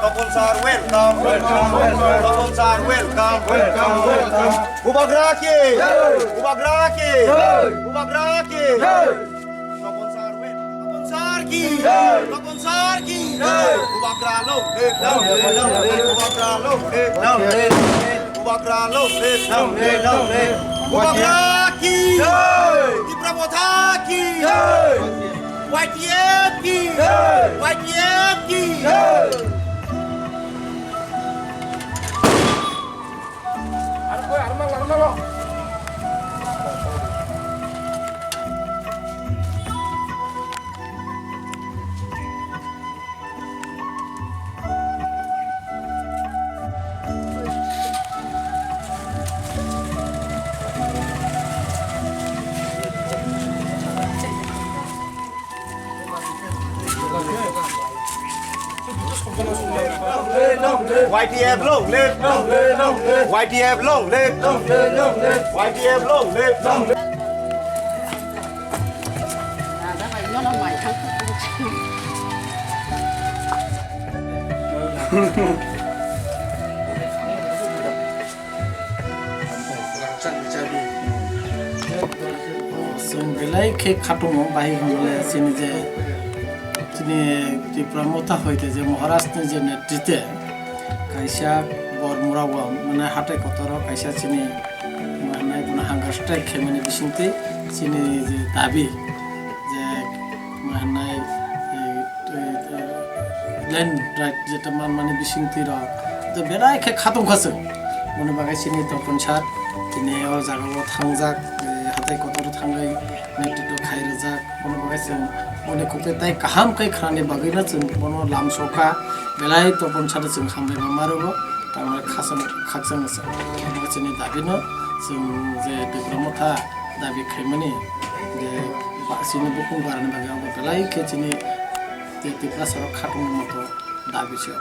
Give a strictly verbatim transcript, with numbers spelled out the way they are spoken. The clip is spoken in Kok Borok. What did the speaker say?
Topon sir, welcome. Welcome, welcome. Topon sir, welcome. Welcome, welcome. Bubagra ki! Jai! Bubagra ki! Jai! Bubagra ki! Jai! Topon sir, welcome. Topon sir ki! Jai! Topon sir ki! Jai! Bubagra long live! Long live, long live. Bubagra long live! Long live, long live. Bubagra long live! Long live, long live. Bubagra ki! Jai! Tipra Motha ki! Jai! Y T F ki! Jai! Y T F ki! Jai! Y T F long live! Y T F long live! Y T F long live! Chwng belai khe khatungo, bahai hwnle chini je, chini Tipra Motha hoite je Maharaj ni je netritwe kaisa Bormura o, mane, hatai kotoro kaisa chini, mane, bono hunger strike khaimani bisingtwi chini je dabi je, mane, e, e, e, land right jeta manmani bisingtwi rok to belai khe khatungkha chwng. Boni bagwi chini Topon sir tini o jaga o thangjak, e, hatai kotor thangwi netritwo khai rwjak. Boni bagwi chwng boni kokte tai kaham khe khnani bagwi no chwng bono lamsokha, belai Topon sir chwng hambai ma marugo. Tamni khakchang, khakchang se. Omo chini dabi no, chwng je Tipra Motha dabi khaimani, je ba-, chini bukung barani bagwi omo belai khe chini je Tiprasa rok khatungma moto dabi se.